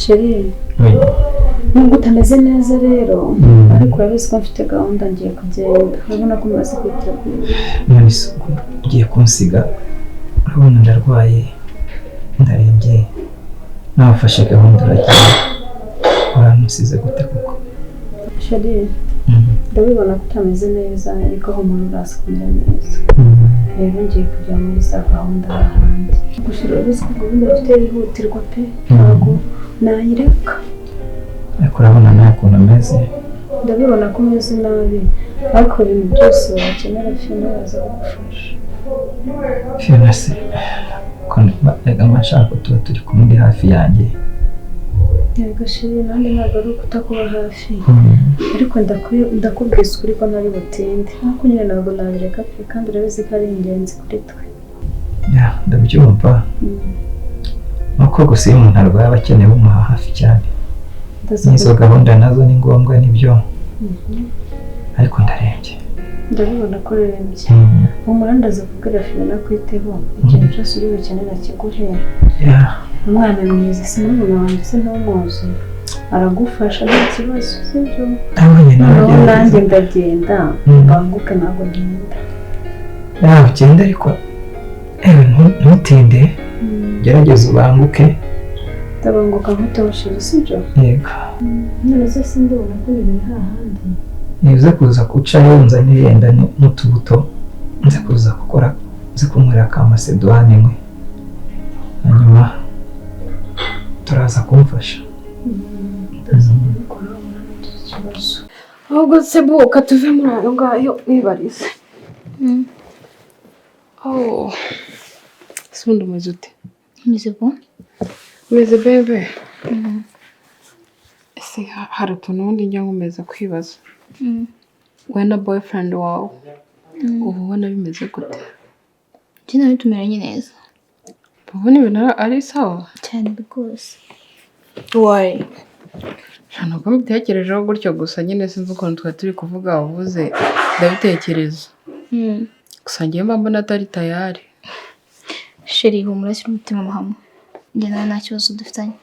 Chérie, nubwo utameze neza rero, ariko urabizi ko mfite gahunda ngiye kugenda. Urabona ko umaze kwitegura. None se ugiye kunsiga, urabona ndarwaye, ndarembye, nawafashe gahunda uragiye, uramusize gute koko? Chérie, ndabibona ko utameze neza, ariko aho umuntu uraza kumera neza. Rero ngiye kujya muri za gahunda ahandi. Gusa urabizi ko gahunda mfite yihutirwa pe, ntabwo nayireka. Ariko urabona nta kuntu ameze. Ndabibona ko umeze nabi, ariko ibintu byose wakenera Fiona yaza kugufasha. Fiona se, reka mba nshaka ko tuba turi kumwe uri hafi yanjye. Yego chérie, nanjye ntabwo ari ukutakuba hafi, ariko ndakubwiza ukuri ko ntari butinde. Ariko nyine ntabwo nabireka pe, kandi urabizi ko ari ingenzi kuri twe. Ndabyumva. Nuko gusa iyo umuntu arwaye aba akeneye umuha hafi cyane. N'izo gahunda nazo ni ngombwa nibyo, ariko ndarembye. Ndabibona ko urembye. Humura ndaza kubwira Fiona kwiteho, ikintu cyose uri bukenera akiguhe. Umwana mwiza, si murumuna wanjye se ntumuzi, aragufasha nta kibazo, sibyo? Noneho nanjye ndagenda, mbanguke ntabwo ngenda. Ugenda ariko ntutinde, gerageza ubanguke. Ndabanguka nk'utoshije, sibyo? Yego. None se sindabona ko ibintu hahandi. Nibuze kuza gucayo nzane yenda n'utubuto, nze kuza gukora, nze kunywera ka masedwane nkwe, hanyuma turaza kumfasha. Ndaza kubikora ubona ntugize ikibazo. Ahubwo se buka tuve muri ayo ngayo wibarize. Oh, ese ubundi umeze ute? Umeze bo? Umeze bebe? Ese hari utuntu ubundi njya nkomeza kwibaza. We na boyfriend wawe uba ubona bimeze gute? Njye nawe tumeranye neza. Ubona ibintu ari sawa? Cyane rwose. Why? Ntabwo mbitekerejeho gutyo gusa nyine sinzi ukuntu twari turi kuvuga wavuze ndabitekereza. Gusa njyewe mba mbona atari tayari. Chérie, humura shyira umutima hamwe. Njye nawe nta kibazo dufitanye.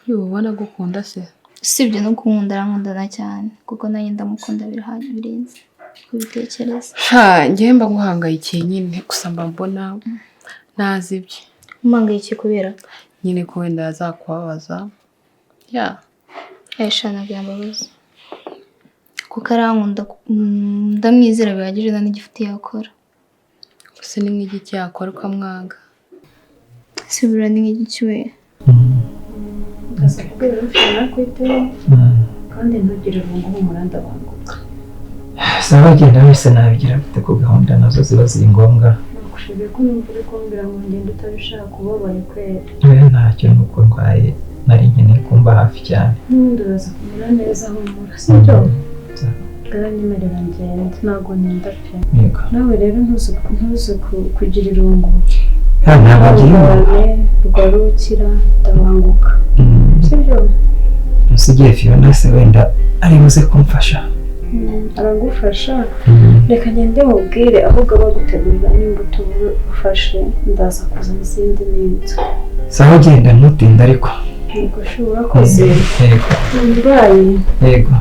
Uba ubona agukunda se? Usibye no kunkunda arankundana cyane, kuko nanjye ndamukunda birenze kubitekereza. Sha, njyewe mba nguhangayikiye nyine, gusa mba mbona ntazi ibye. Umuhangayikiye kubera? Nyine ko wenda yazakubabaza. Ya. Sha, ntabwo yambabaza. Kuko arankunda, ndamwizera bihagije nta n'igifuti yakora. Gusa ni nk'igiki yakora ukamwanga? Sibura ni nk'igiki we? Ndaza kubwira Fiona kwiteho, kandi ntugire irungu, humura ndabanguka. Sawa, genda wese nabigira gute ko gahunda nazo ziba ziri ngombwa. Nagushimiye ko numva uri kumbwira ngo ngende utabishaka ubabaye kweri. Oya ntacyo, nuko ndwaye nari nkeneye kumba hafi cyane. N'ubundi uraza kumera neza humura, sibyo? Bwaranyemerera ngende, ntabwo ntinda pe. Yego. Nawe rero ntuze kugira irungu. Ntabwo ngira irungu. Rwari ukira ndabanguka. Sibyo? Usigiye Fiona se wenda ari buze kumfasha. Aragufasha. Reka ngende mubwire ahubwo abagutegurira n'imbuto ufashe, ndaza kuzana izindi n'inzu. Sawa genda ntutinde ariko. Yego ushobora urakoze. Yego. Ndwaye. Yego.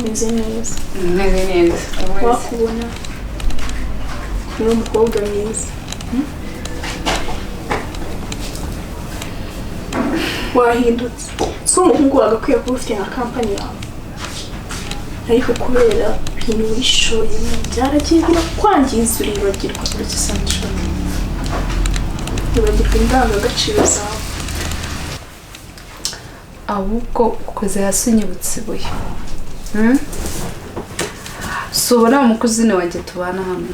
Meze neza. Meze neza. Wakubona ni umukobwa mwiza. Wahindutse. Si umuhungu wagakwiye kuba ufite nka kampani yawe. Ariko kubera ibintu wishoyemo byaragiye birakwangiza uribagirwa uretse sanishoni. Wibagirwa indangagaciro zawe. Ahubwo ukoze hasi unyibutse ibuye. Si ubona umukuzini wanjye tubana hano.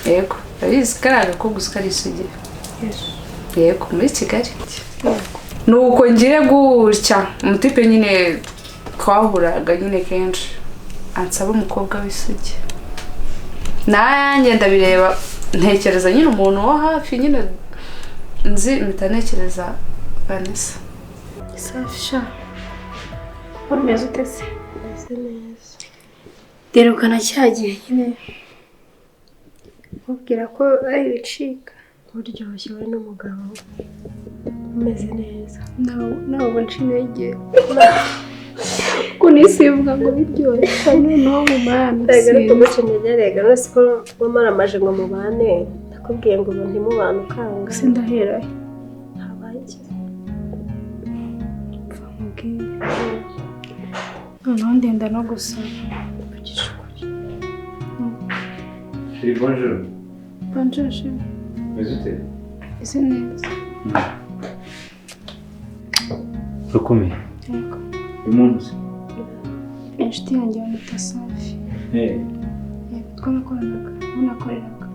Yego, urabizi ko ari agakobwa uzi ko ari isugi. Yego, muri Kigali. Nuko ngiye gutya umutipe nyine twahuraga nyine kenshi ansaba umukobwa w'isugi. Nanjye ndabireba ntekereza nyine umuntu wo hafi nyine nzi mpita ntekereza Vanessa. Safisha. Urumeze ute se? Meze neza. Derukana cya gihe nyine mubwira ko ari ibicika. Uryoshye we n'umugabo umeze neza. Nawe ubu nca intege. Kunisivuga ngo biryoshye noneho mu mana. Rega rutumuca intege rega none siko wamaramaje ngo mubane nakubwiye ngo ubu ntimubane ukanga. Se ndahera he? Habaye iki? Mva nkubwire. Noneho ndenda no gusaba. Mvugisha ukuri. Chérie, bonjour. Bonjour, chérie. Meze ute? Ese neza. Urakomeye? Yego. Uyu munsi? Inshuti yanjye bamwita Safi. Yego, twarakoranaga, ubu nakoreraga.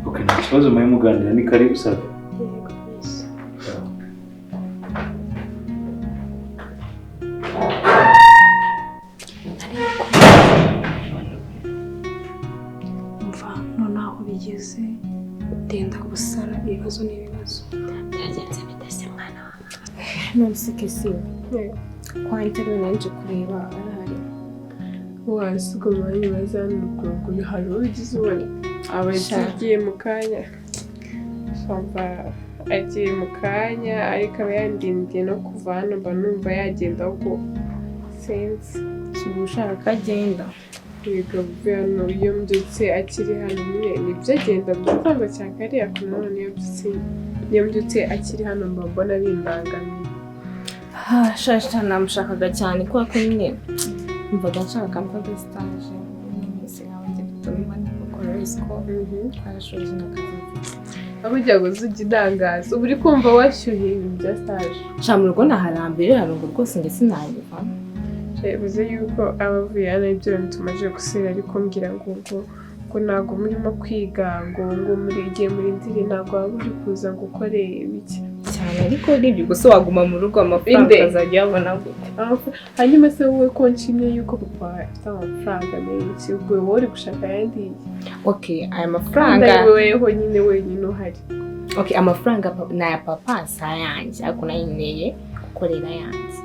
Ok, nta kibazo muhe muganira, ni karibu Safi. Yego, please. Umva noneho aho bigeze ndenda gusara ibibazo n'ibibazo. Byagenze bite se mwana wa mama? None se Kesi, kwa interview nanje kureba arahari. Wasuga bayibaza n'ubwo hari ugize ubona aba agiye mu kanya. Shamba agiye mu kanya ariko aba yandindiye no kuva hano mba numva yagenda ahubwo sinzi. Si ushaka ko agenda. Yego hano iyo mbyutse akiri hano nyine nibyo agenda mu gitondo cya kare ariko nanone iyo mbyutse akiri hano mba mbona bimbangamiye. Shasha namushakaga cyane kubera ko nyine numvaga nshaka kampani stage mwese nkaba njye gutuma gukora risiko twarashoje n'akazi mfite. Aho ujya ngo ujye indangaza uba uri kumva washyuhiye ibintu bya stage. Sha mu rugo naharambere harungu rwose njye sinabivamo. Bivuze yuko abavuye hano ibyo bintu tumaze gusubira ariko mbwira ngo ngo ntabwo murimo kwiga ngo ngo muri igihe murindiriye ntabwo waba uri kuza ngo ukore ibiki cyane ariko nibyo gusa waguma mu rugo amafaranga ukazajya uyabona gute. Hanyuma se wowe ko nshimye yuko papa afite amafaranga menshi ubwo wowe uri gushaka ayandi? Okay, aya mafaranga kandi weho nyine wenyine uhari. Okay, amafaranga ni aya papa si ayanjye ariko nayo nkeneye gukorera ayanjye.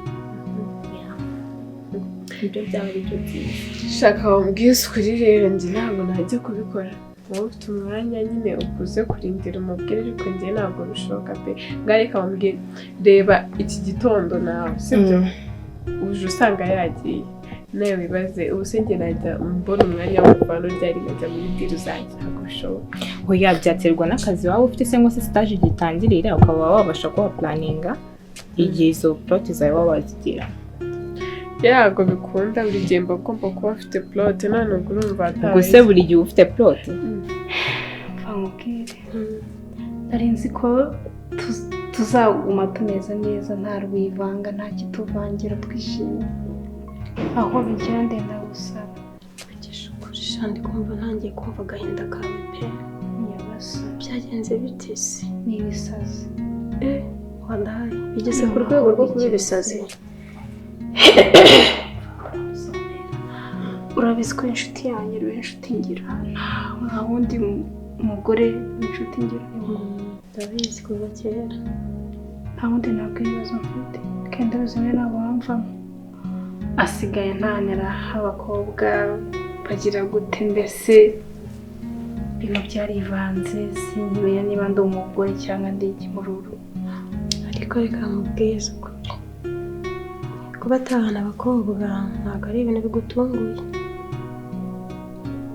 Ibyo byaba ari byo byiza. Shaka wambwiye ukuri rero njye ntabwo najya kubikora. Wowe ufite umwanya nyine ukuze kurindira umubwire ariko njye ntabwo bishoboka pe. Ngareka wambwiye reba iki gitondo nawe sibyo? Uje usanga yagiye. Nawe wibaze ubu se njye najya mbona umwanya wo kuva hano ryari nkajya muri diri zanjye ntabwo bishoboka. Oya byaterwa n'akazi waba ufite cyangwa se stage gitangirira ukaba wabasha kuba planinga igihe izo plot zawe waba wazigira. Yego bikunda buri gihe mba ngomba kuba afite plot none ubwo urumva ataye. Ubwo se buri gihe ufite plot? Mva nkubwire. Nari nzi ko tuzaguma tumeze neza nta rwivanga nta kituvangira twishimye. Aho bigera ndenda gusaba. Mvugisha ukuri sha ndi kumva ntangiye kumva agahinda kawe pe. Nyabaso. Byagenze bite se? Ni ibisazi. Wallahi bigeze ku rwego rwo kuba ibisazi. Urabizi ko inshuti yanjye uri inshuti ngira nta wundi mugore w'inshuti ngira. Ndabizi kuva kera. Nta wundi ntabwo ibibazo mfite kandi ndabizi nawe ntabwo wamvamo. Asigaye ntanira abakobwa bagira gute mbese ibintu byarivanze sinkimenya niba ndi umugore cyangwa ndi ikimururu. Ariko reka nkubwize ukuri. Kuba atahana abakobwa ntabwo ari ibintu bigutunguye.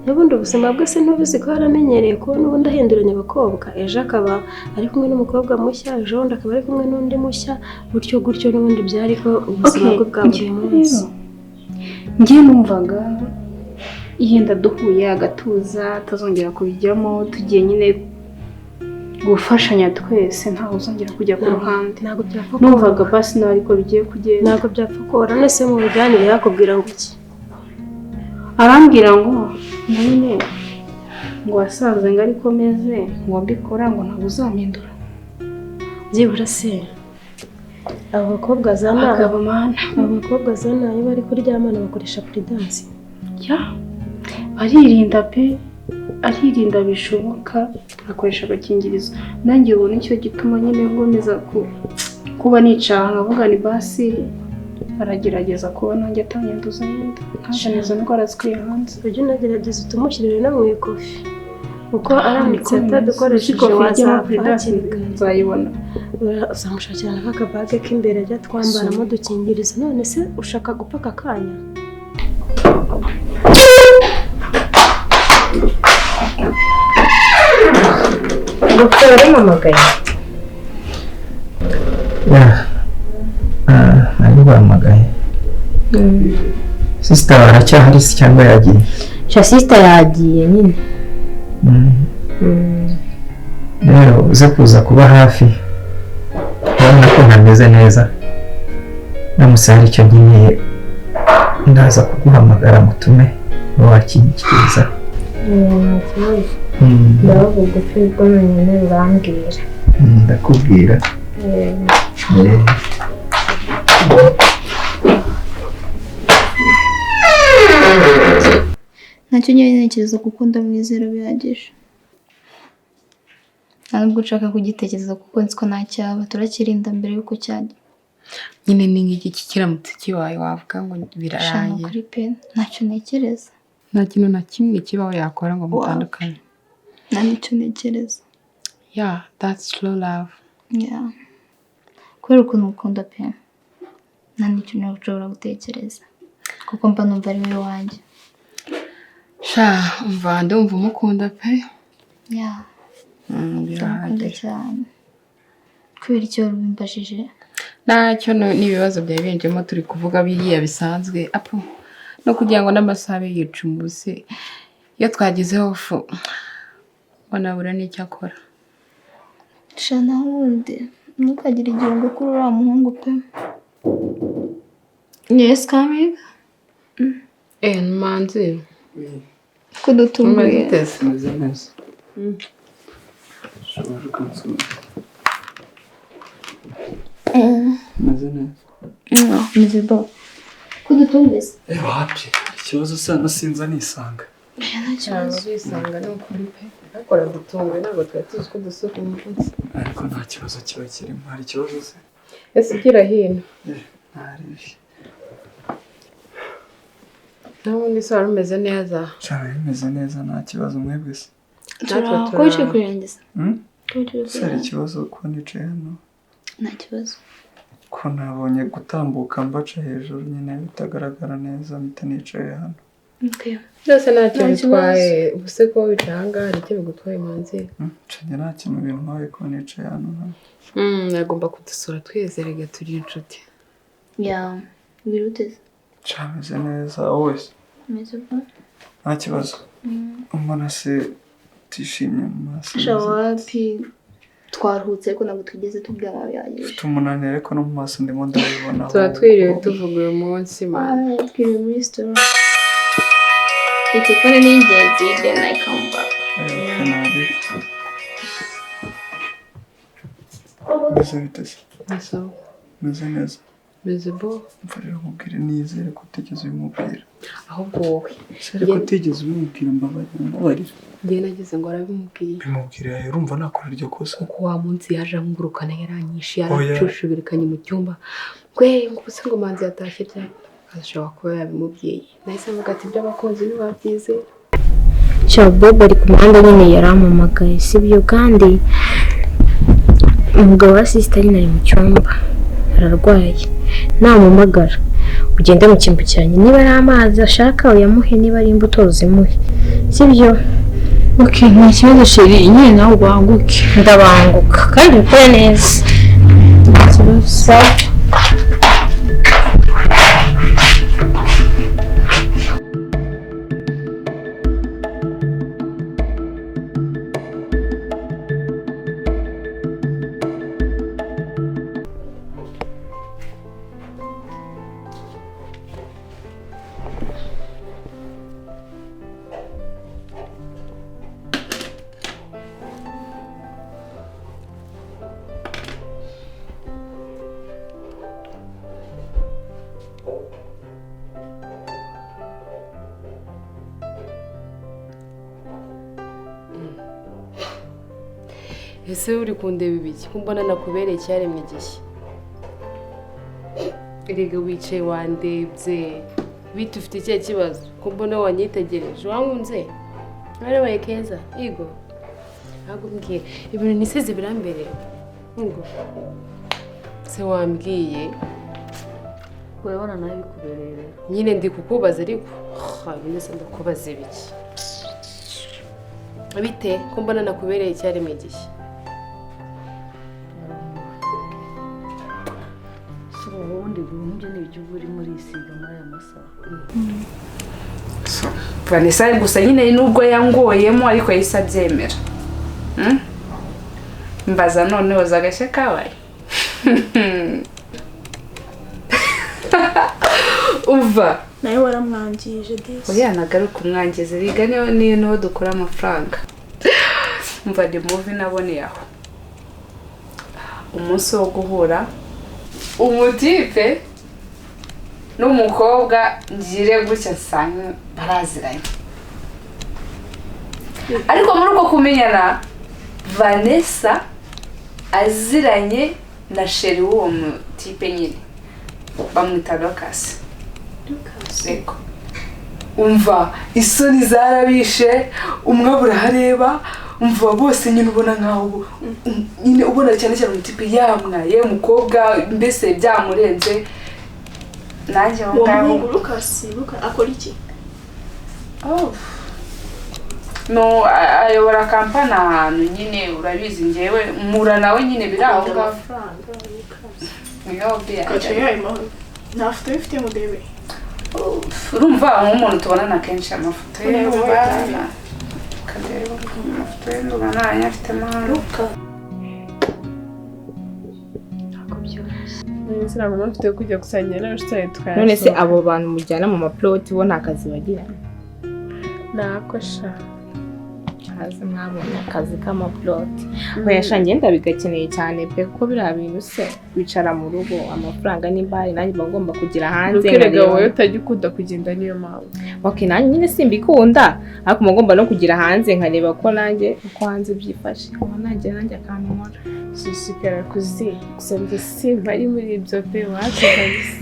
N'ubundi ubuzima bwe se ntubizi ko yaramenyereye kubona ubundi ahinduranya abakobwa, ejo akaba ari kumwe n'umukobwa mushya, ejo bundi akaba ari kumwe n'undi mushya, gutyo gutyo n'ubundi byari ko ubuzima bwe bwa buri munsi. Njye numvaga yenda duhuye agatuza atazongera kubijyamo, tugiye nyine gufashanya twese, ntawe uzongera kujya ku ruhande. Ntabwo byapfa. Numvaga basi nawe ariko bigiye kugenda. Ntabwo byapfa kora. Nese mu biganiro yakubwira ngo iki? Arambwira ngo nyine ngo wasanze ngo ariko meze ngo mbikora ngo ntabwo uzampindura. Byibura se abo bakobwa zana, abo bakobwa zana iyo bari kuryamana bakoresha prudence? Ya, aririnda pe, aririnda bishoboka, akoresha agakingirizo. Nanjye ubu nicyo gituma nyine ngomeza kuba nicaha nkavuga ni basi aragerageza kuba nanjye atanyanduza yenda ntazane izo ndwara zikwiye hanze. Ujye unagerageza utumushyirire no mu ikofi, kuko aramutse atadukoresheje wazapfa hakiri kare. Nzayibona. Uzamushakira n'akabage k'imbere ajya twambaramo udukingirizo. None se ushaka gupfa aka kanya? Gupfa warampamagaye? Nari guhamagaye. Sister aracyahari se cyangwa yagiye? Sha sister yagiye nyine. Rero uze kuza kuba hafi, urabona ko ntameze neza, ndamutse hari icyo nkeneye ndaza kuguhamagara mutume wakinyikiriza. Nta kibazo, ndaba bugufi bwo nyine urambwira. Ndakubwira. Ntacyo njya ntekereza kuko ndamwizera bihagije. Nta nubwo nshaka kugitekereza kuko nzi ko nta cyaba, turakirinda mbere y'uko cyajya. Nyine ni nk'iki kiramutse kibaye wavuga ngo birarangiye. Kuri pe ntacyo ntekereza. Nta kintu na kimwe kibaho yakora ngo mutandukane. Nta nicyo ntekereza. Yeah, that's true love. Yeah. Kubera ukuntu ukunda pe, nta n'icyo nshobora gutekereza kuko mba numva ari wowe wanjye. Sha, umva ndumva umukunda pe. Yeah. Ndamukunda cyane. Kubera icyo wabimbajije? Ntacyo, n'ibibazo byari binjemo turi kuvuga biriya bisanzwe apo no kugira ngo n'amasaha abe yicumuse iyo twagezeho fu wanabura n'icyo akora. Sha naho ubundi ntukagire igihombo kuri uriya muhungu pe. Yes, coming. Manzi. Ko dutunguye. Meze neza. Ushobora kunsura. Meze neza. Meze bo. Ko dutunguye. Wapi? Ikibazo sana sinza nisanga. Nta kibazo. Urisanga ni ukuri pe. Akora dutunguye ntabwo twari tuzi ko dusuka umunsi. Ariko nta kibazo kiba kirimo. Hari ikibazo se? Ese ugira hino. Ntari. N'ubundi se wari umeze neza? Cyane bimeze neza nta kibazo mwebwe se. Ko wicaye kurangiza? Se hari ikibazo ko nicaye hano? Nta kibazo. Ko nabonye gutambuka mbaca hejuru nyine bitagaragara neza mpita nicaye hano. Byose ntacyo bitwaye, ubuse ko wicaye aha ngaha hari icyo bigutwaye Manzi? Nshya nta kintu bintwaye ko nicaye hano. Agomba kudusura twese rega turi inshuti. Yeah, biruteze. Cameze neza wowe se? Meze bo. Nta kibazo. Umbona se utishimye mu maso? Sha wapi, twaruhutse ariko ntabwo twigeze turyama bihagije. Mfite umunaniro ariko no mu maso ndimo ndabibona. Tuba twiriwe tuvuga uyu munsi man. Twiriwe muri store. Telefone ni ingenzi, then I come back. Meze bite se? Meze neza. Meze bo. Mfarira umubwire nizere ko utigeze ubimubwira. Ahubwo wowe. Ariko utigeze ubimubwira mbabarira. Njye nagize ngo arabimubwiye. Bimubwira urumva nakora iryo kosa. Kuko wa munsi yaje angurukana yaranyishe yaracushubirikanye mu cyumba. Gwe ngo ubuse ngo Manzi yatashye ryari. Ashobora kuba yabimubwiye. Nahise mvuga ati iby'abakunzi ntibabyizera. Sha Bob ari ku muhanda nyine yarampamagaye sibyo, kandi umugabo wa sister nyine ari mu cyumba ararwaye, namuhamagara Ugende mukimbukiranye, niba ari amazi ashaka uyamuhe, niba ari imbuto uzimuhe, sibyo? Okay, nta kibazo chérie, nyine nawe ubanguke. Ndabanguka kandi ubikore neza. Nta kibazo. Sawa. Ese uri kundeba ibiki ko mbona nakubereye icyaremwe gishya? Erega wicaye wandebye, bite ufite ikihe kibazo ko mbona wanyitegereje? Wankunze? Warabaye keza? Yego. Ntabwo mbwiye ibintu nisize birambereye. Yego. Se wambwiye urabona nawe bikubereye rero. Nyine ndi kukubaza ariko ibintu se ndakubaza ibiki? Bite ko mbona nakubereye icyaremwe gishya? Ubundi ibintu ni ibyo uri muri isiga muri aya masaha. Vanessa gusa nyine nubwo yangoyemo ariko yahise abyemera. Mbaza noneho zagashya kabaye. Uva nawe waramwangije disi. Oya nagaruka umwangize biga niyo niho dukora amafaranga. Mva ndi movie naboneye aho. Umunsi wo guhura umutipe n'umukobwa ngire gutya nsanga baraziranye. Ariko muri uko kumenyana Vanessa aziranye na chéri w'uwo mutipe nyine bamwita Lucas. Ego. Umva isoni zarabishe, umwe burahareba, umva bose nyine ubona nkaho nyine ubona cyane cyane umutipe yamwaye umukobwa mbese byamurenze. Nanjye aho ngaho Lucas akora iki? Oh. No, ayobora kampani ahantu nyine urabizi ngewe mura nawe nyine biri aho ngaho. Nta foto ifite mudebe. Urumva nk'umuntu tubonana kenshi amafoto ye kadebe amafoto ye ndumva ntayafite mahano. Ntabwo mfite kujya gusangira n'abashuti tukayasoma. None se abo bantu mujyana mu maploti bo nta kazi bagira? Nako sha. Haze mwabonye akazi k'amaploti. Oya sha ngenda bigakeneye cyane pe, kuko biriya bintu se wicara mu rugo amafaranga nimba nanjye mba ngomba kugira hanze. Nukerega wowe utajya ukunda kugenda niyo mpamvu. Okay, nanjye nyine simbikunda ariko mba ngomba no kugira hanze nkareba ko nanjye uko hanze byifashe. Ubu nanjye akantu nkora. Shishikara kuzi gusa njye simba ari muri ibyo pe wacu kabisa.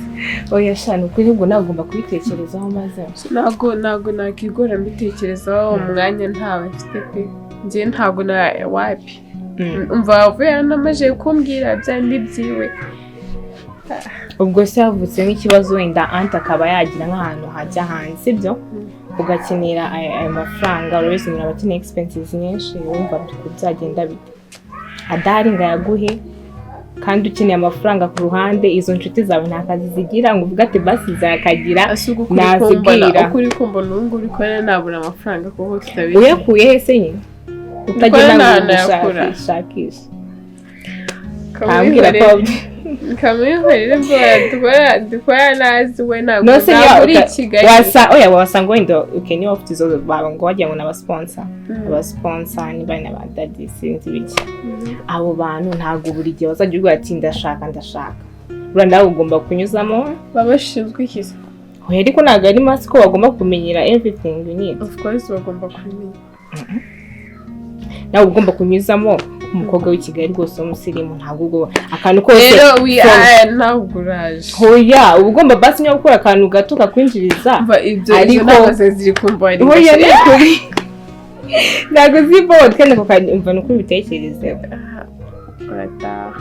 Oya sha ni ukuri ubwo nagomba kubitekerezaho maze. Ntago nakigora mbitekerezaho umwanya ntawe mfite pe. Njye ntago na wapi. Umva wavuye hano amaze kumbwira byandi byiwe. Ubwo se havutse nk'ikibazo wenda Anta akaba yagira nk'ahantu hajya hanze, sibyo? Ugakenera ayo mafaranga, urabizi umuntu aba akeneye expenses nyinshi, wumva byagenda bite? Adahari ngo ayaguhe kandi ukeneye amafaranga ku ruhande, izo nshuti zawe nta kazi zigira ngo uvuge ati basi zakagira nazibwira. Ukuri kumbona ubu ngubu uri kubona nabura amafaranga kuko tutabizi. Uyakuye he se nyine? Utagenda ngo ushakishe. Ambwira ko kamwihorere bwo dukora nazi we ntabwo uri i Kigali. Oya wasanga wenda ukeneye ufite izo baba ngo wagira ngo ni abasponsor. Abasponsor ni bane ba daddy sinzi biki. Abo bantu ntabwo buri gihe bazajya uvuga ati ndashaka. Uriya nawe ugomba kunyuzamo. Baba bashinzwe iki? Oya ariko ntabwo ari masi ko bagomba kumenyera everything you need. Of course bagomba kubimenya. Nawe ugomba kunyuzamo umukobwa w'i Kigali rwose w'umusirimu ntabwo ubwo akantu kose rero we ntabwo uraje. Hoya uba ugomba basi niba gukora akantu gato kakwinjiriza. Ariko ziri kumva hoya ni ukuri ntabwo zibona kandi ako kanya umva ni ukuri ubitekerezeho. Urataha.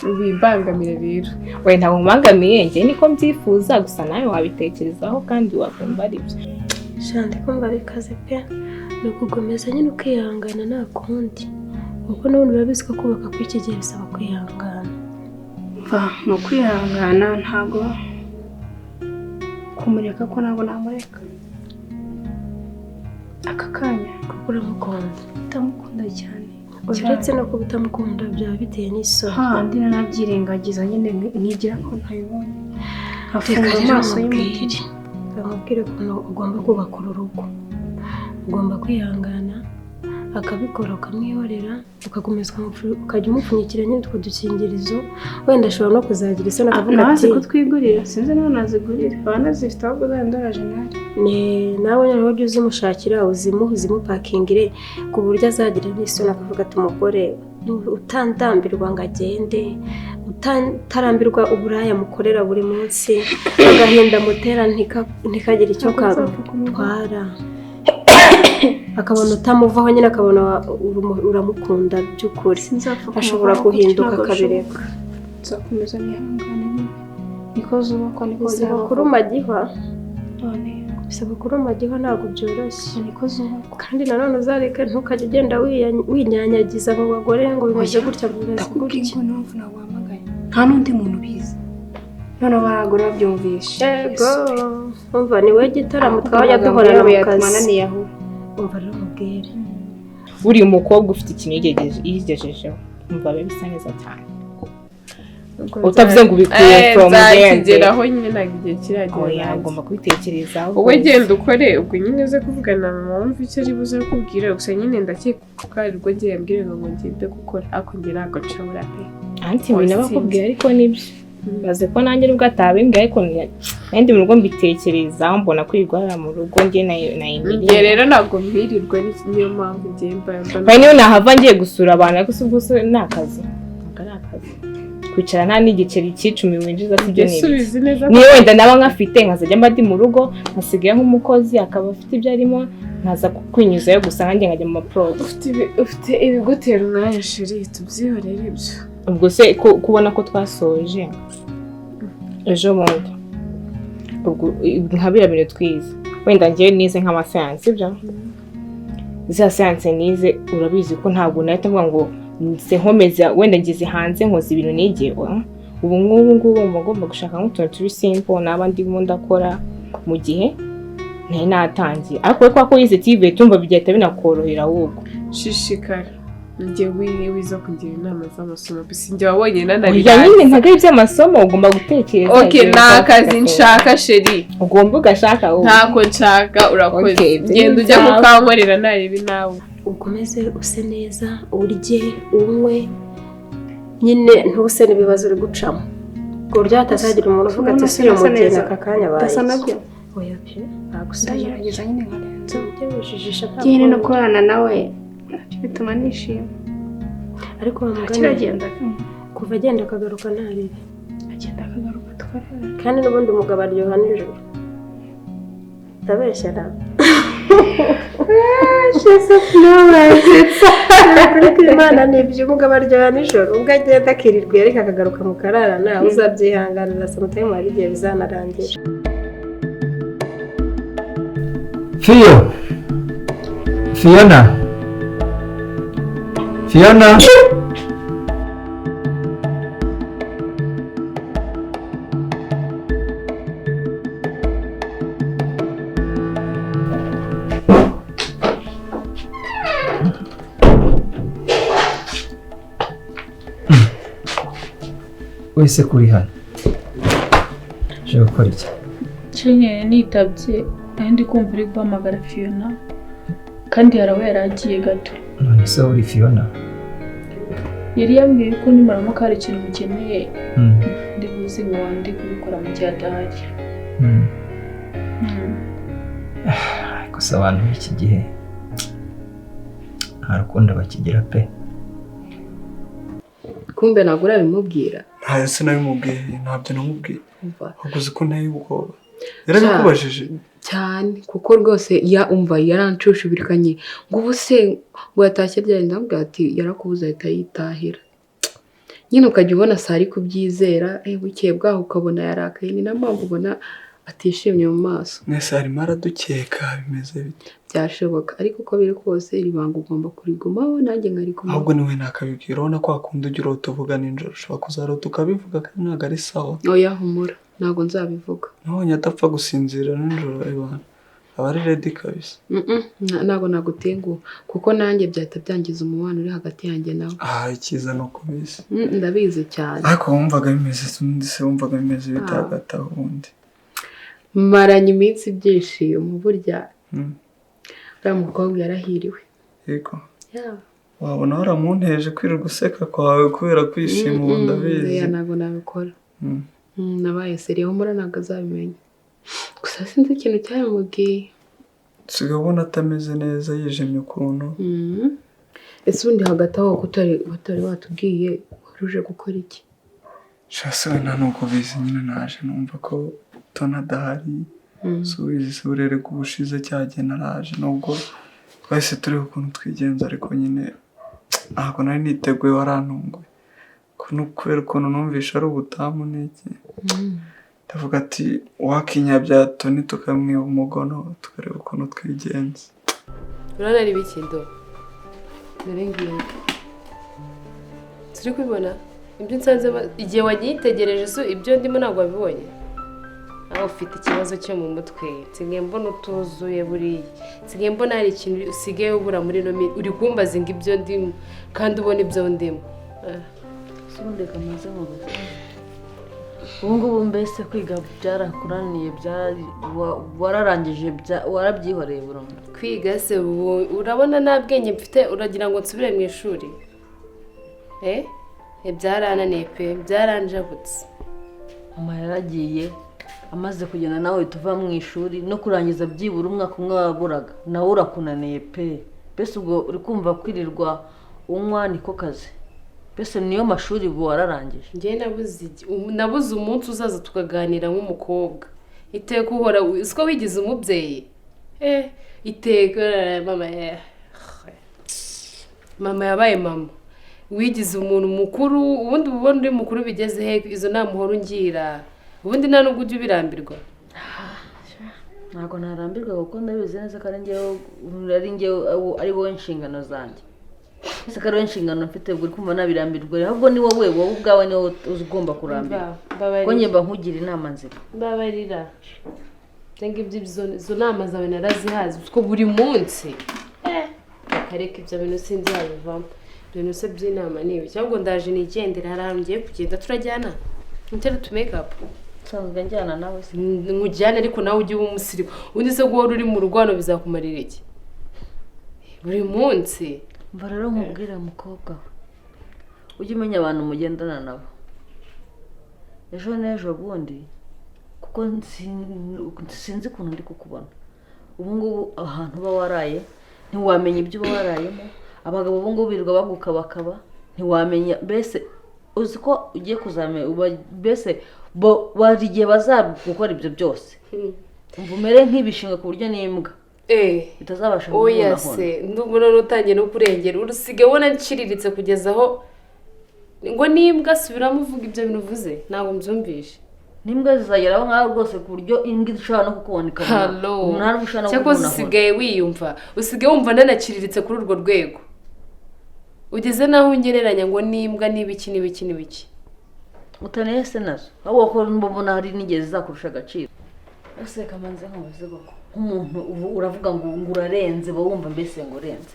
Wimbangamire rero. We ntabwo nkubangamiye, njye niko mbyifuza, gusa nawe wabitekerezaho kandi wakumva ari byo. Sha kumva bikaze pe, ni ukugomeza nyine ukihangana nta kundi, kuko n'ubundi urabizi ko kubaka kuri iki gihe bisaba kwihangana. Ni ukwihangana, ntabwo kumureka ko ntabwo namureka aka kanya, kuko uramukunda. Utamukunda cyane. Uretse no kuba utamukunda byaba biteye n'isoni. Handi nanabyirengagiza nyine nkigira ko ntabibonye, nkafunga amaso y'umutima. Bamubwire ukuntu ugomba kubaka uru rugo, ugomba kwihangana akabikora ukamwihorera, ugakomeza ukajya umupfunyikira nyine utwo dukingirizo, wenda ashobora no kuzagira isoni akavuga ati nazi kutwigurira, sinzi nawe nazigurira, abanazifite ahubwo uzahindura jenali. Nawe noneho ujye uzimushakira uzimupakingire ku buryo azagira n'isoni akavuga ati umugore utandambirwa ngo agende, utarambirwa uburaya mukorera buri munsi, agahinda mutera ntikagire icyo katwara, akabona utamuvaho nyine, akabona uramukunda by'ukuri, ashobora guhinduka akabireka. Nzakomeza nihangane nyine, niko zubakwa, niko bisaba kuruma gihwa, bisaba kuruma gihwa, ntabwo byoroshye, niko zubakwa. Kandi nanone uzareke ntukajye ugenda winyanyagiza mu bagore ngo bimeze gutya bimeze gutya. Nta n'undi muntu ubizi, noneho baragura babyumvishe. Yego, umva ni we gitaramo twajya duhorana mu kazi. Umva rero mubwire, buriya umukobwa ufite ikintu yigejejeho, umva biba bisa neza cyane. Utavuze ngo ubikuye from there, nzakigeraho nyine, ntabwo igihe kiragera. Oya, ugomba kubitekerezaho. Wowe genda ukore, ubwo nyine uze kuvugana na mama wumve icyo ari buze kukubwira. Gusa nyine ndakeka ko aribwo ngiye yambwiraga ngo ngende gukora, ariko njye ntabwo nshobora pe. Anti nabakubwiye ariko nibyo, baze ko nanjye nubwo atabimbwiye, ariko nandi mu rugo mbitekereza, mbona kwirwara mu rugo njye na Emily. Njye rero ntabwo mpirirwa, niyo mpamvu ngiye mba niyo nahava ngiye gusura abantu, ariko si ubwo ni akazi, ntabwo ari akazi kwicara nta n'igiceri cy'icumi winjiza, sibyo ni niyo wenda naba nkafite nkazajya mba ndi mu rugo, nkasigaye nk'umukozi akaba afite ibyo arimo, nkaza kwinyuzayo gusa nkanjye nkajya mu maprobe. Ufite ibigutera umwanya sheri, tubyihorere ibyo. Ubwo se kubona ko twasoje ejo bundi, ubwo nka biriya bintu twize, wenda ngewe nize nk'amasiyansi, sibyo? Za siyansi nize urabizi ko ntabwo nahita mvuga ngo nse nkomeza, wenda ngeze hanze nkoze ibintu nigiye. Ubu ngubu ngubu mba ngomba gushaka nk'utuntu turi simple naba ndimo ndakora mu gihe ntari natangiye, ariko kubera ko wize TV tumva bigahita binakorohera ahubwo. Shishikara njye wiza kugira inama z'amasomo, gusa njye wabonye nanabirangije. Nyine ntabwo ari iby'amasomo, ugomba gutekereza. Okay, nta kazi nshaka sheri. Ugomba ugashaka wowe. Ntako nshaka, urakoze. Genda ujya kukankorera narebe nawe. Ukomeze use neza, urye, unywe, nyine ntuse n'ibibazo uri gucamo, ku buryo hatazagira umuntu uvuga ati si uyu mugeni aka kanya baye. Udasa nabyo? Oya pe, ntabwo usa Ndagerageza nyine nkarenza. Ujye wijijisha nta Nyine no kundi. kurana nawe nabyo bituma nishima. Ariko wa mugani Kiragenda kuva agenda akagaruka nta bibi. Agenda akagaruka tukarara. Kandi n'ubundi umugabo aryoha nijoro. Ndabeshya ra. Ariko Imana nibyo, umugabo aryoha nijoro, ubwo agenda akirirwa ariko akagaruka mu karara, nawe uzabyihanganira sometime hari igihe bizanarangira. Fiyo, Fiona, Fiona. Wese kuri hano uje gukora iki? Nyine nitabye nari ndi kumva uri guhamagara Fiona, kandi hari aho yari agiye gato. None se uri Fiona? Yari yambwiye ko nimaramuka hari ikintu mukeneye ndi buze ngo ndi kubikora mu gihe adahari. Ariko se abantu b'iki gihe nta rukundo bakigira pe. Kumbe ntabwo urabimubwira? Ntayo sinabimubwiye, ntabyo namubwiye. Ahubwo uzi ko nteye ubwoba. Yarabikubajije? Cyane, kuko rwose ya umva yarancushubirikanye ngo ubu se ngo yatashye ryari, ndamubwira ati yarakubuze ahita yitahira. Nyine ukajya ubona sari kubyizera, bukeye bwaho ukabona yarakaye, ni na mpamvu ubona atishimye mu maso. Mwese arimo aradukeka bimeze bite? Byashoboka, ariko uko biri kose iri banga ugomba kurigumaho nanjye nkarigumaho. Ahubwo niwe nakabibwira, urabona ko wakunda ugira urota uvuga nijoro, ushobora kuzarota ukabivuga kandi ntabwo ari sawa. Oya humura, ntabwo nzabivuga. Nabonye adapfa gusinzira nijoro ibana. Aba ari ready kabisa. Ntabwo nagutenguha kuko nanjye byahita byangiza umubano uri hagati yanjye nawe. Icyiza ni ukubizi. Ndabizi cyane. Ariko wumvaga bimeze undi se wumvaga bimeze bitagata ubundi. Maranye iminsi ibyishimo burya. Uriya mukobwa yarahiriwe. Yego. Wabona waramunteje kwirirwa useka kwawe kubera kwishima ubu ndabizi. Ntabwo nabikora. Nabaye seriye humura ntabwo azabimenya. Gusa sinzi ikintu cyabimubwiye. Nsigaye ubona atameze neza yijimye ukuntu. Ese ubundi hagati aho utari watubwiye wari uje gukora iki? Shase we nta nubwo bizi nyine naje numva ko Tony adahari. Subizi se burere bw'ubushize cyagiye naraje nubwo twahise tureba ukuntu twigenza ariko nyine ntabwo nari niteguye warantunguye. Kubera ukuntu numvisha ari ubutamu n'iki. Ndavuga ati wakinya bya Tony tukamwiba umugono tukareba ukuntu twigenza. Urabona ari biki ndo? Dore ngiye. Turi kubibona ibyo nsanze igihe wanyitegereje so ibyo ndimo ntabwo wabibonye. Nawe ufite ikibazo cyo mu mutwe. Nsigaye mbona utuzuye buriya. Nsigaye mbona hari ikintu usigaye ubura muri no uri kumbaza ngo ibyo ndimo kandi ubona ibyo ndimo. Ubundi kamaze mu ubu ngubu mbese kwiga byarakuraniye wararangije warabyihoreye burundu. Kwiga se urabona nta bwenge mfite uragira ngo nsubire mu ishuri? Byarananiye pe, byaranjabutse. Mama yaragiye amaze kugenda nawe tuva mu ishuri no kurangiza byibura umwaka umwe waburaga nawe urakunaniye pe. Mbese ubwo uri kumva kwirirwa unywa niko kazi. Mbese niyo mashuri ubu wararangije. Njye nabuze umunsi uzaza tukaganira nk'umukobwa. Iteka uhora siko wigize umubyeyi. Iteka mama mama yabaye mama. Wigize umuntu mukuru ubundi ubona uri mukuru bigeze he izo nama uhora ungira. Ubundi nta nubwo ujya ubirambirwa. Ntabwo narambirwa kuko ndabizi neza ko ari njyewe ari wowe inshingano zanjye. Ese ko ari inshingano mfite ubwo uri kumva nabirambirwa ahubwo ni wowe wowe ubwawe ni wowe ugomba kurambirwa. Ko njye mba nkugira inama nzima. Mbabarira. Cyangwa ibyo izo nama zawe narazihaze kuko buri munsi akareka ibyo bintu sinzi yabivamo. Ibintu se by'inama ni ibi cyangwa ndaje nigendera hari ahantu ngiye kugenda turajyana. Ntere tu make up. Nsanzwe njyana nawe se. Nkujyane ariko nawe ujye uba umusirimu. Undi se guhora uri mu rwano bizakumarira iki? Buri munsi. Mva rero nkubwira mukobwa we. Ujye umenya abantu mugendana nabo. Ejo n'ejo bundi kuko sinzi ukuntu ndi kukubona. Ubu ngubu ahantu uba waraye ntiwamenya ibyo uba warayemo. Abagabo ubu ngubu birirwa bagukabakaba ntiwamenya mbese uzi ko ugiye kuzamenya mbese bari igihe bazagukora ibyo byose. Umva umere nk'ibishinga ku buryo n'imbwa bitazabasha kubona. Oya se ndumva utangiye no kurengera urusigaye ubona nciriritse kugeza aho ngo n'imbwa subiramo uvuga ibyo bintu uvuze ntabwo mbyumvishe. N'imbwa zizageraho nkaho rwose ku buryo imbwa ishobora no kukubona ikabona umunara ushobora no cyangwa kukubona. Usigaye wiyumva usigaye wumva nanaciriritse kuri urwo rwego ugeze naho ungereranya ngo n'imbwa n'ibiki n'ibiki n'ibiki. Utaneye se nazo ahubwo ko mbona hari n'igeze zakurusha agaciro. Ese kamanze nkubaze koko nk'umuntu uravuga ngo urarenze bo wumva mbese ngo urenze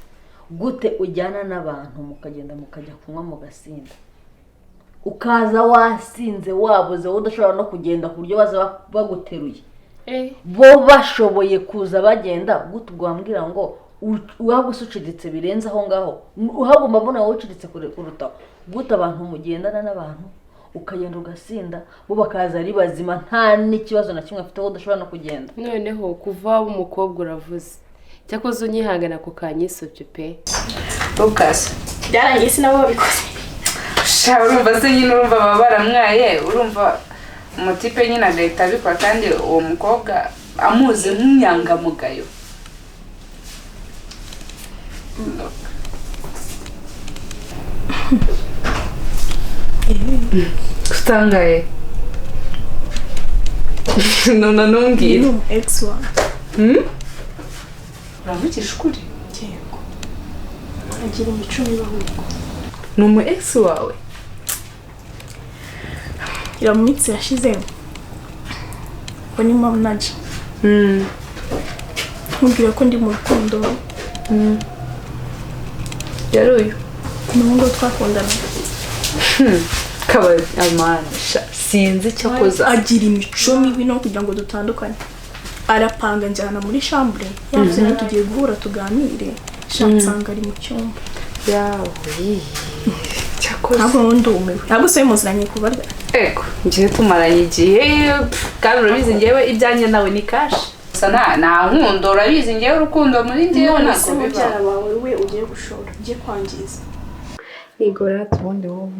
gute ujyana n'abantu mukagenda mukajya kunywa mugasinda ukaza wasinze wabuze wowe udashobora no kugenda ku buryo baza baguteruye bo bashoboye kuza bagenda gute ubwo wambwira ngo waba usuciritse birenze aho ngaho uhagomba mbona wowe uciritse kurutaho gute abantu mugendana n'abantu ukagenda ugasinda bo bakaza ari bazima nta n'ikibazo na kimwe afite wowe udashobora no kugenda. Noneho kuva umukobwa uravuze cyakoze unyihangana ku kanyisobye pe. Lucas byarangiye sinabo babikoze. Sha urumva se nyine urumva baba baramwaye urumva umutipe nyine agahita abikora kandi uwo mukobwa amuzi nk'inyangamugayo. Utangaye. None numbwira. Ni umu ex wawe. Uravugisha ukuri? Yego. Agira imico mibi ahubwo. Ni umu ex wawe? Ira mu minsi yashize ngo ni manager. Nkubwira ko ndi mu rukundo. Yari uyu. Ni umuhungu twakundana. Kaba amana sinzi icyo akoza. Agira imico mibi no kugira ngo dutandukane. Arapanga njyana muri chambre. Yavuze ngo tugiye guhura tuganire. Nsanga ari mu cyumba. Yawe. Cyakoze. Ntabwo ndumiwe. Ntabwo se muziranye kubarya. Ego, ngiye tumaranye igihe kandi urabizi ngewe ibyanjye nawe ni cash. Gusa nta nkundo urabizi ngewe urukundo muri ngewe ntabwo biba. Mubyara wawe we ugiye gushora, ugiye kwangiza. Igora tubundi wowe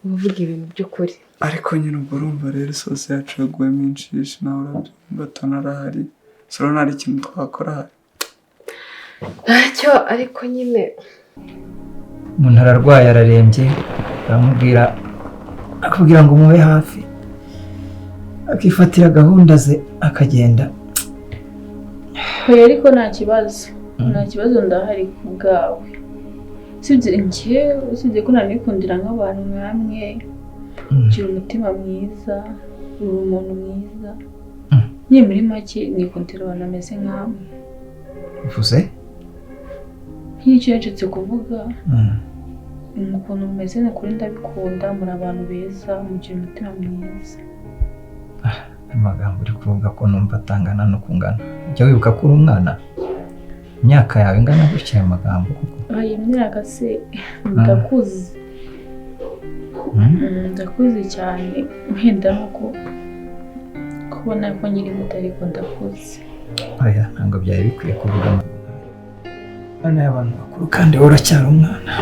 uvuga ibintu by'ukuri. Ariko nyine ubwo urumva rero isosi yacu yaguwemo inshishi nawe urabyumva tonarahari. Soro nta ikintu twakora hari. Ntacyo ariko nyine umuntu ararwaye ararembye baramubwira akubwira ngo mube hafi akifatira gahunda ze akagenda. Oya ariko nta kibazo. Nta kibazo ndahari ku bwawe. Usibye njye usibye ko nanikundira nk'abantu nkamwe ugira umutima mwiza, uri umuntu mwiza. Nyine muri make nikundira abantu bameze nkamwe. Uvuze? Nk'icyo yacitse kuvuga. Ukuntu mumeze ni ukuri ndabikunda, muri abantu beza, mugira umutima mwiza. Amagambo uri kuvuga ko numva atangana no kungana. Jya wibuka ko uri umwana. Imyaka yawe ingana gutya aya magambo koko. Iyi myaka se ndakuze. Ndakuze cyane wenda nuko kubona ko nyiri muto ariko ndakuze. Oya ntabwo byari bikwiye kuvuga amagambo. Hano y'abantu bakuru kandi wowe uracyari umwana.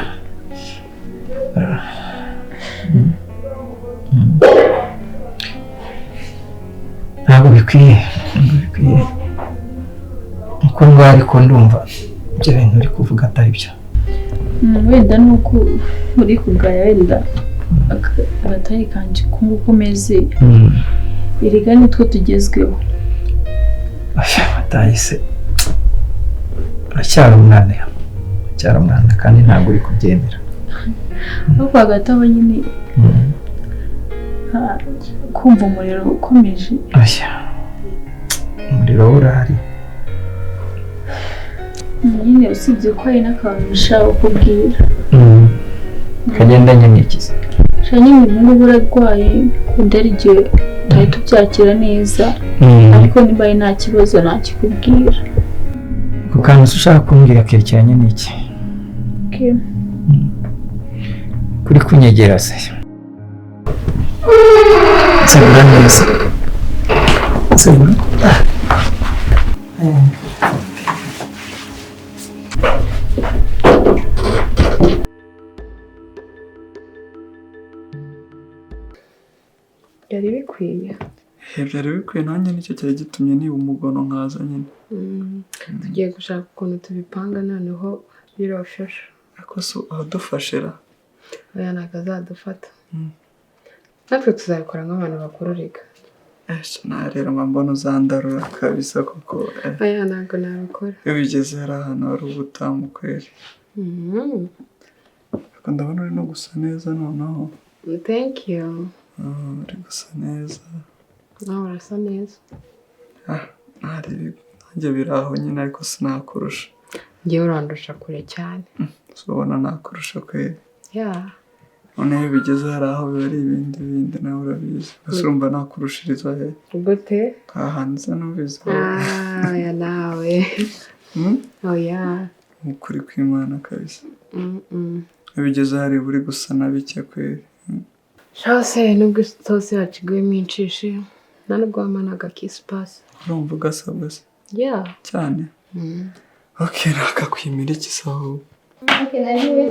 Ntabwo bikwiye, ntabwo bikwiye. Uko ndwaye ariko ndumva ibyo bintu uri kuvuga atari byo. Wenda nuko uri kugaya wenda agatari kanje kunguko umeze. Erega nitwo tugezweho. Atahise uracyari umwana, uracyari umwana kandi ntabwo uri kubyemera. Ariko hagati aho nyine kumva umuriro ukomeje. Umuriro urahari. Nyine usibye ko hari n'akantu nshaka kukubwira. Kagendanye n'ikiza. Nyine ubu ngubu urarwaye wenda hari igihe utahita ubyakira neza. Ariko niba ari nta kibazo nakikubwira. Ako kantu ushaka kumbwira kerekeranye n'iki? Kuri kunyegera se. Segura neza. Segura. Byari bikwiye. Byari bikwiye nanjye nicyo cyari gitumye niba umugono nkaza nyine. Tugiye gushaka ukuntu tubipanga noneho birofesha. Ariko so abadufashira. Oya ntabwo azadufata. Natwe tuzabikora nk'abantu bakuru reka. Na rero mbona uzandarura kabisa kuko. Oya ntabwo nabikora. Iyo bigeze hari ahantu hari ubutamu kweri. Ariko ndabona uri no gusa neza noneho. Thank you. Uri gusa neza. Nawe urasa neza. Nanjye biri aho nyine ariko sinakurusha. Njyewe urandusha kure cyane. Ubona nakurusha kweri. Yeah. Noneho iyo bigeze hari aho biba ari ibindi bindi nawe urabizi. Gusa urumva nakurushiriza he? Gute? Kahanze n'ubizi. Oya nawe. Oya. Ukuri kw'Imana kabisa. Iyo bigeze hari buri gusa na bike kweri. Shose nubwo isosi yacu iguyemo inshishi nta nubwo wamanaga kisi pasi. Urumva ugasabwa se? Yeah. Cyane? Okay, nakakwimira iki se ahubwo? Okay, nari we.